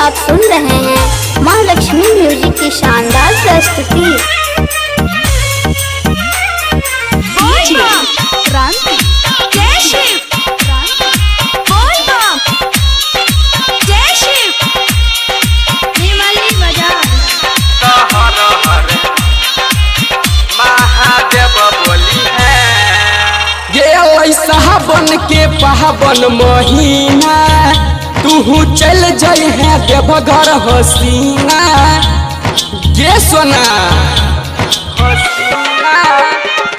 आप सुन रहे हैं माँ लक्ष्मी म्यूजिक की शानदार प्रस्तुति। क्रांति जय शिव, बोल बम जय शिव, निमाली बाजार हर हर महादेव बोली है। ये सावन के पावन महीना, तू चल जई है देवघर हसीना। ये सोना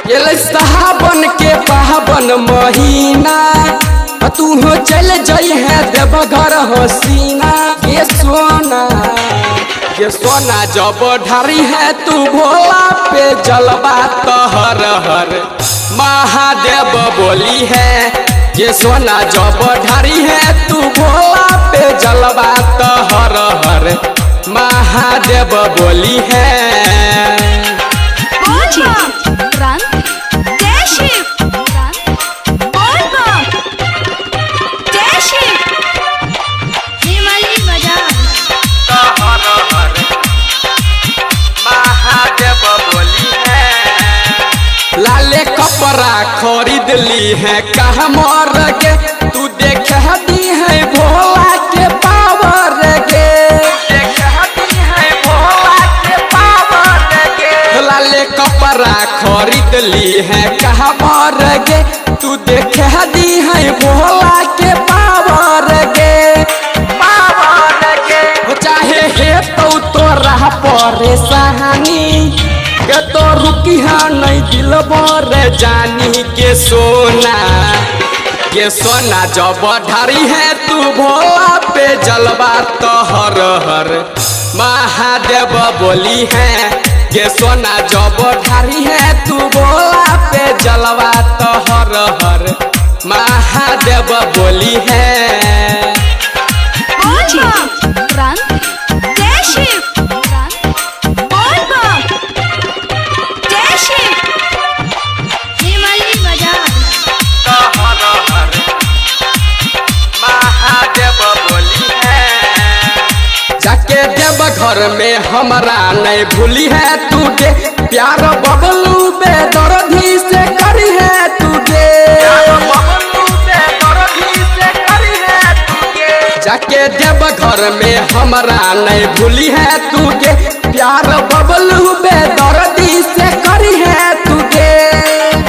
ये सावन के पावन महीना, तू चल जई है देवघर हसीना। ये सोना ये सोना जब ढारी है तू भोला पे जलवा तहर हर महादेव बोली है। ये सोना जब ढारी है तू भोला पे जलवा तहर हर महादेव बोली है। क्रांति जय शिव, बोल बम जय शिव, निमाली बाजार हर हर महादेव बोली है। लाले कपड़ा खरीद ली है कहमर के, तू देख दी है भोला के पावर के। देख दी है भोला के पावर के। लाले कपड़ा खरीद ली है कहमर के, तू देख दी है भोला के पावर के। पावर के। चाहे हे तो तोरा परेशानी के, तो रुकी है नहीं दिल बर जानी के सोना। के सोना जब ढारी है तू भोला पे जलवा तहर हर महादेव बोली है। के सोना जब ढारी है तू भोला पे जलवा तहर हर महादेव बोली है। क्रांति जय शिव, बोल बम जय शिव, निमाली बाजार हर हर महादेव बोली है। जाके देव घर में हमरा नहीं भूली है तू के, प्यार बबलू बेदर्दी से करी है तू के। बबलू बेदर्दी से करी है तू के। जाके देव घर में हमरा नहीं भूली है तू के, प्यार बबलू बेदर्दी से करी है तू के।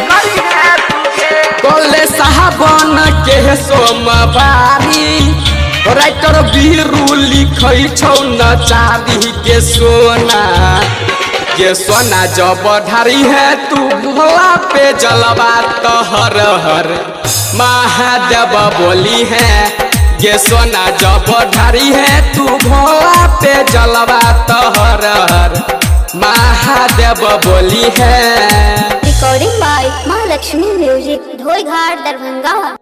करी है तू के। कोले साहबन के सोमवारी राइटर बीरू लिखै छौ नचारी के सोना। के सोना जब ढारी है तू भोला पे जलवा तहर हर महादेव बोली है। ये सोना जब ढारी है तू भोला पे जलवा तहर हर महादेव बोली है। रिकॉर्डिंग बाय माँ लक्ष्मी म्यूजिक, धोईघाट, दरभंगा।